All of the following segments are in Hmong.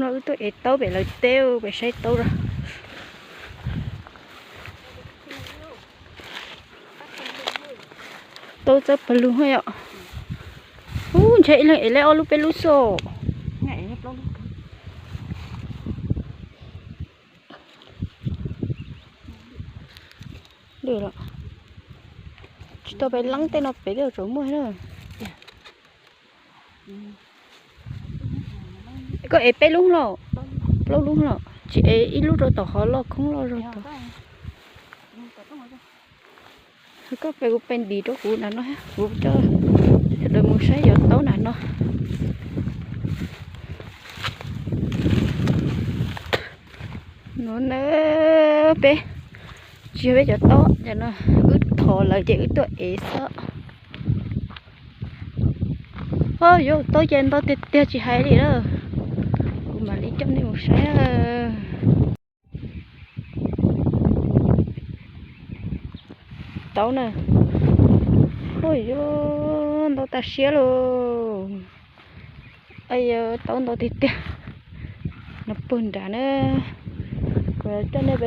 Wb tuaj ev taub pem lawv teb, pem saib taub os. Taub txawb pawg lug yom. Ub, ntshe ib leeg ev li ob lub peb lub xwb. Tsis tau peb leeb tej no pem twb tseem muaj na. Koj ev peb lub los? Plaub lub los? Tsis ev ib lub rau tom qhov loj khoob loj zog tod? Koj pe kuv pe ntim rau kuv na no, kuv coj sawv daws mus saib cov taub na no. No na, peb tsis yog peb cov taub no, wb thov lawv ces wb tuaj ev xwb. Oj, yuav taub ces ntau tiag tiag tsis hais li lawm. Kuv mam li coj nej mus saib. Taub na, oj, yuav ntau tas siab lauj. Taub ntau tiag tiag. No pag nrad na, kuv coj nej,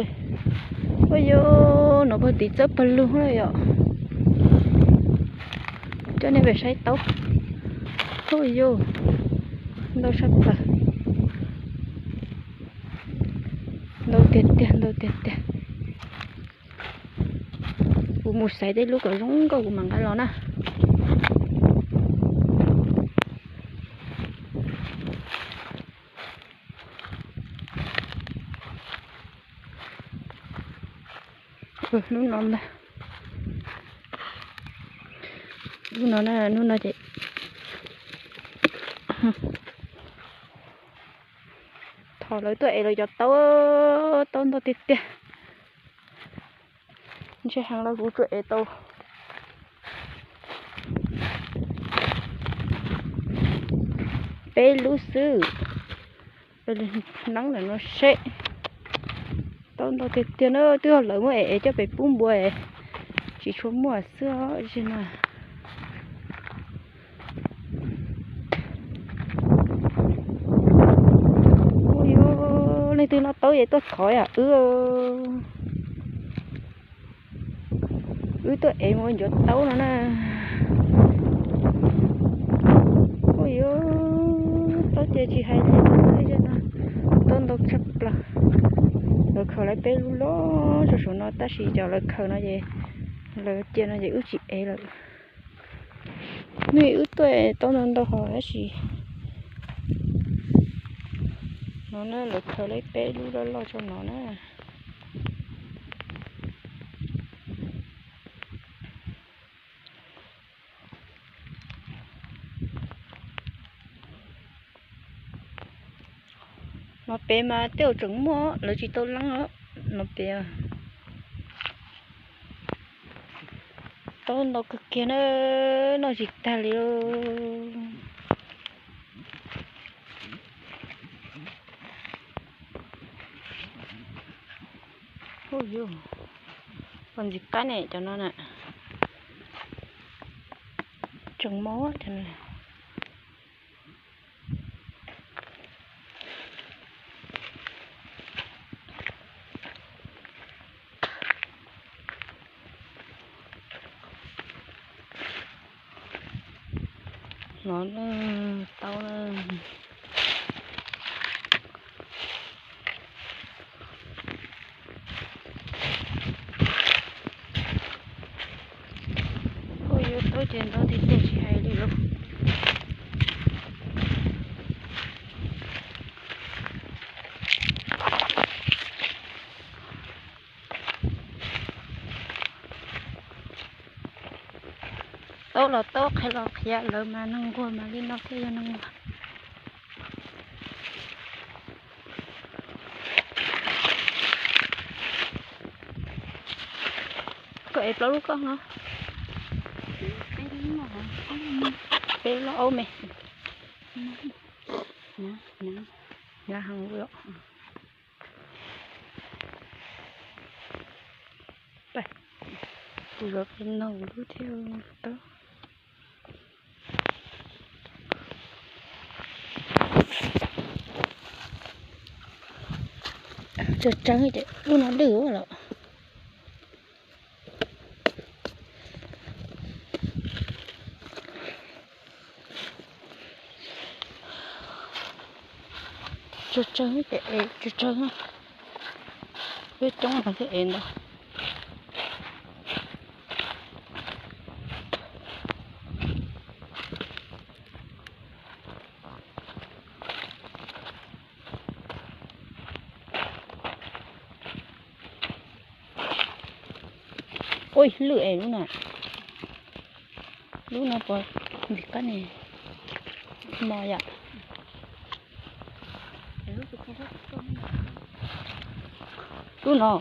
oj, yuav no pag tim txawb pawg lug na yom. Coj nej pem saib taub. Oj, yuav ntau sab plaws. Ntau tiag tiag, ntau tiag tiag. Kuv mus xaiv tej lub kom zoo nkauj kuv mam nqa los na. Lub no ntag. Lub no na, lub no ces thov lawv tuaj ev lawv cov taub, taub ntau tiag tiag. Ntshe heev los kuv tsuas ev tau peb lub xwb. Neeb ntawm no seb, taub ntau tiag tiag na, twb yog lawv muab ev ev coj pem pub npua, tsis tshua muaj xwb os. Ua, yog leej twg noj taub ces tuaj thov yam wb. Wb tuaj ev mus ncuav taub no na. Ua, yog taub ces tsis hais li, taub ntau tshaj plaws. Lawv khaws lawv peb lub loj rau saum no tab sis cov lawv khaws no ces, lawv cia no ces wb tsis ev lawm. Nws wb tuaj taub ntau ntau hos tab sis no na, lawv khaws lawv peb lub loj loj rau no na. No pem mas tej zaum tseem muaj, lawv tsis tau leeb os. No pem taub ntau kawg kiag na, noj tsis tag li. Ua, yog pom ntxim qab ne cov no na. Tseem mob cov no. No na, taub na. Ua, yuav taub ces ntau tiag tiag tsis hais li lauj. Taub los taub, qhia los qhia, lawv mas neeg nquag mas li no thiaj yog neeg nquag. Koj ev plaub lub koj no. Peb lub aub me. Nyav heev li. Kuv yuav peb no kuv lub thiaj tau. Tsawg tsawg ces lub no lwj lawm. Tsawg tsawg ces ev tsawg tsawg, peb coob no thiaj ev ntau. Ua lwj es lub no, lub no puas ntim kab ne, mos yom. Lub no